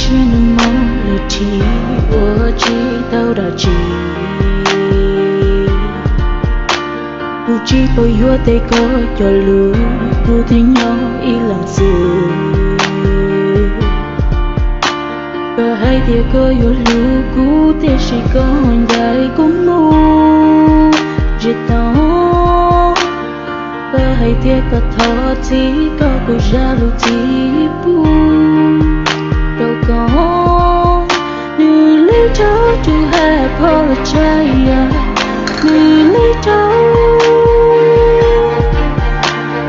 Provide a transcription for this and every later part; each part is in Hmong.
Tsis nug mob lwm tsis ua tsis tau dab tsi. Kuv tsis tau yuav tej koj cov lus, kuv thiaj nyob ib leeg xwb. Koj hais tias koj yuav hlub kuv, tiam sis koj ncaim kuv mus tsis tau. Koj hais tias koj thov txim, koj kuj zam lub txim pub rau koj. Nws li rau to have apologize, nws li rau,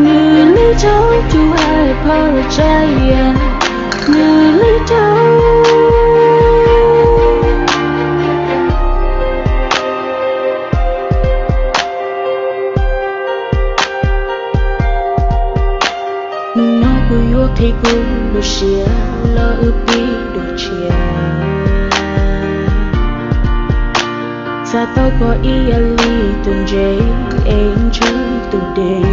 nws li rau to have apologize, nws li rau. Hnub no kuv yuav qhia kuv lub siab los wb pib dua tshiab. Xav tau koj ib yam li tus ntses es ntshaw tus dej.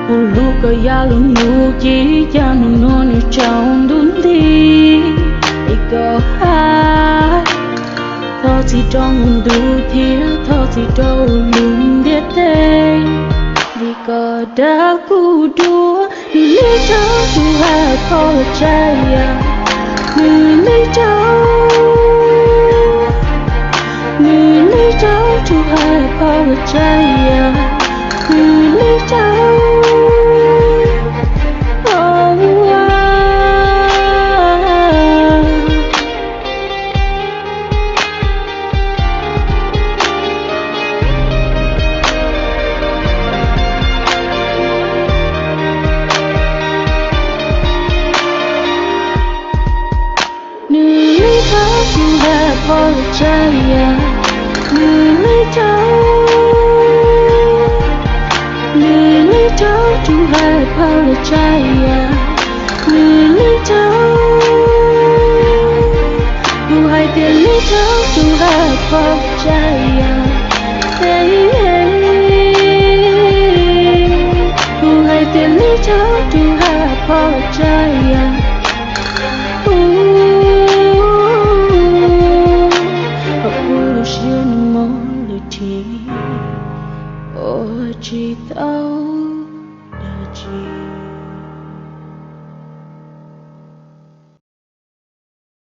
Kuv hlub koj yav lub hnub, ua cas hnub no nws tsaus ntuj nti li koj hais. Thov txim rau hnub ntuj thiab thov txim rau lub ntiaj teb, vim koj dag kuv dua. Nws li rau to have apologize, nws li rau, nws li rau to have apologize, nws li rau. Nws li rau to have apologize, nws li rau, nws li rau to have apologize, nws li rau. Kuv hais tias li rau to have apologize, kuv hais tias li rau to have apologize.